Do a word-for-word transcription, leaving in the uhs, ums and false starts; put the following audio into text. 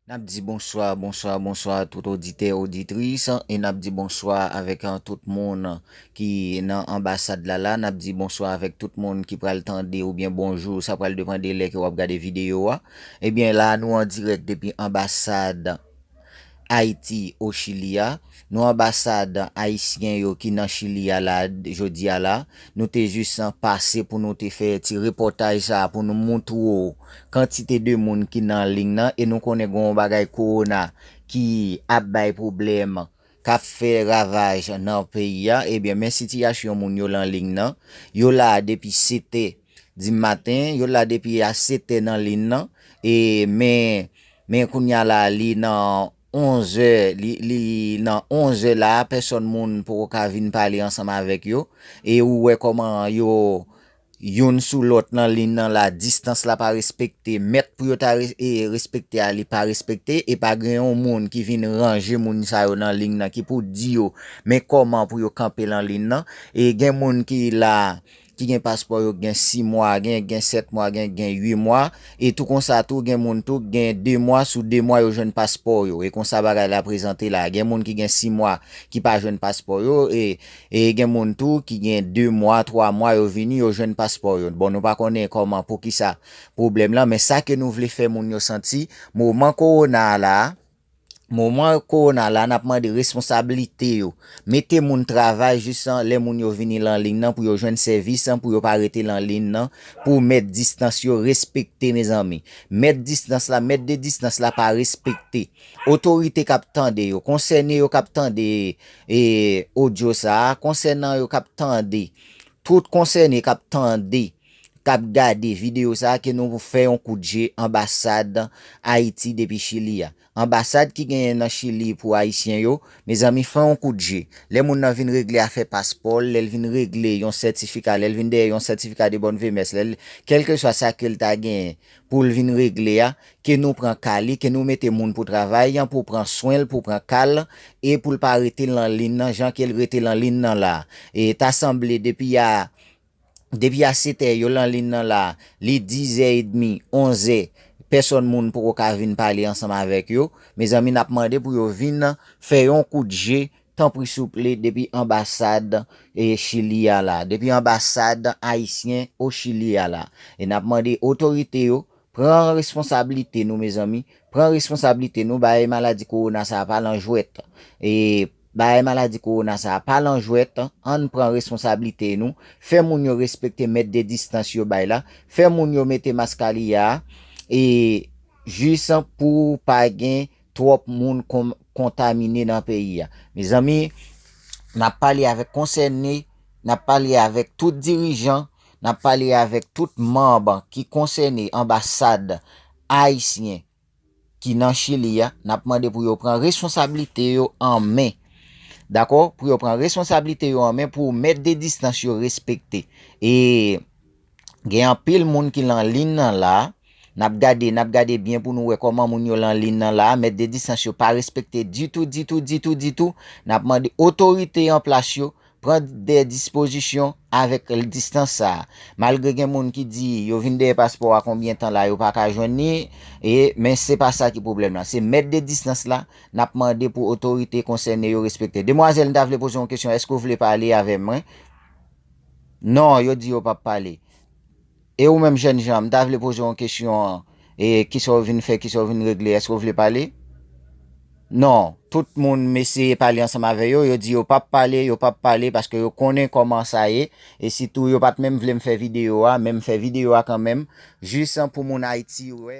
N ap di bonswa, bonswa, bonswa a tout oditè, oditris, e n ap di bonswa avèk, ah, tout moun ki nan anbasad la la. N ap di bonswa avèk tout moun ki pral tande oubyen bonjou, sa pral depann de lè ke w ap gade videyo a. Ebyen, la, nou an dirèk depi anbasad Ayiti o Chili a. Nou anbasad ayisyen yo ki nan Chili a la, jodi a la. Nou te jis pase pou nou te fè ti repòtaj sa a pou nou moutre w kantite de moun ki nan liy nan, e nou konnen gen yon bagay kowona ki ap bay pwoblèm, k ap fè ravaj nan peyi a. Ebyen, men sitiyasyon moun yo nan liy nan. Yo la depi sèt è di maten, yo la depi a sèt è nan liy nan. E men, men kounye a la, li nan onz è, li, li nan onz è la, pèsòn moun poko ka vin pale ansanm avèk yo. E ou wè kòman yo youn sou lòt nan liy nan la, distans la pa respekte, mèt pou yo ta re-, e, respekte a, li pa respekte, e pa gen yon moun ki vin ranje moun sa yo nan liy nan, ki pou di yo, men kòman pou yo kanpe nan liy nan. E gen moun ki la, ki gen paspò yo gen sis mwa, gen, gen sèt mwa, gen, gen uit mwa, e tou konsa tou, gen moun tou gen de mwa, sou de mwa yo jwenn paspò yo, e konsa bagay la prezante la. Gen moun ki gen sis mwa ki pa jwenn paspò yo, e, e gen moun tou ki gen de mwa, twa mwa yo vini, yo jwenn paspò yo. Bon, nou pa konnen kòman, poukisa pwoblèm lan, men sa ke nou vle fè moun yo santi, moman kowona a la, moman kowona la, n ap mande responsablite yo. Mete moun travay jis lè moun yo vini lan liy nan pou yo jwenn sèvis, pou yo pa rete lan liy nan, pou mèt distans yo respekte, mezanmi. Mèt distans la, mèt de distans la pa respekte. Otorite k ap tande yo, konsène yo k ap tande, e, odyo sa a, konsènan yo k ap tande, tout konsène k ap tande, k ap gade videyo sa a, ke nou fè yon kout je anbasad Ayiti depi Chili a. Anbasad ki genyen nan Chili pou ayisyen yo, mezanmi, fè yon kout je. Lè moun nan vin regle afè paspò l, lè l vin regle yon sètifika, lè l vin dèyè yon sètifika de bòn vemès, lè l, kèlkeswa sa ke l ta genyen pou l vin regle a, ke nou pran ka li, ke nou mete moun pou travay an, pou pran swen l, pou pran ka l, e pou l pa rete lan liy nan, jan ke l rete lan liy nan la. E ta sanble depi a, depi a sèt è yo lan liy nan la, li diz è edmi, onz è, pèsòn moun poko ka vin pale ansanm avèk yo. Mezanmi, n ap mande pou yo vin fè yon kout je, tanpri souple, depi anbasad, e, Chili a la, depi anbasad ayisyen o Chili a la. E n ap mande otorite yo, pran responsablite nou, mezanmi. Pran responsablite nou, bagay maladi kowona sa a pa lan jwèt. E bagay maladi kowona sa a pa lan jwèt, ann pran responsablite nou. Fè moun yo respekte mèt de distans yo bay la. Fè moun yo mete maskaliya a. E jis pou pa gen twòp moun kon-, kontamine nan peyi a. Mezanmi, n ap pale avèk konsène, n ap pale avèk tout dirijan, n ap pale avèk tout manm ki konsène anbasad ayisyen ki nan Chili a, n ap mande pou yo pran responsablite yo an men. Dakò? Pou yo pran responsablite yo an men, pou mèt de distans yo respekte. E gen anpil moun ki lan liy nan la. N ap gade, n ap gade byen pou nou wè kòman moun yo lan liy nan la. Mèt de distans yo pa respekte ditou, ditou, ditou, ditou. N ap mande otorite an plas yo pran de dispozisyon avèk distans sa a. Malgre gen moun ki di yo vin dèyè paspò a konbyen tan la, yo pa ka jwenn li, e, men se pa sa ki pwoblèm lan. Se mèt de distans la, n ap mande pou otorite konsène yo respekte. Demwazèl, m ta vle poze yon kesyon, èske w vle pale avè mwen? Non, yo di yo p ap pale. E ou menm jènjan, m ta vle poze w yon kesyon, e, kisa w vin fè, kisa w vin regle, èske w vle pale? Non, tout moun m eseye pale ansanm avè yo, yo di yo p ap pale, yo p ap pale, paske yo konnen kòman sa ye, e sitou yo pa t menm vle m fè videyo a, men m fè videyo a kanmenm, jis pou moun Ayiti wè.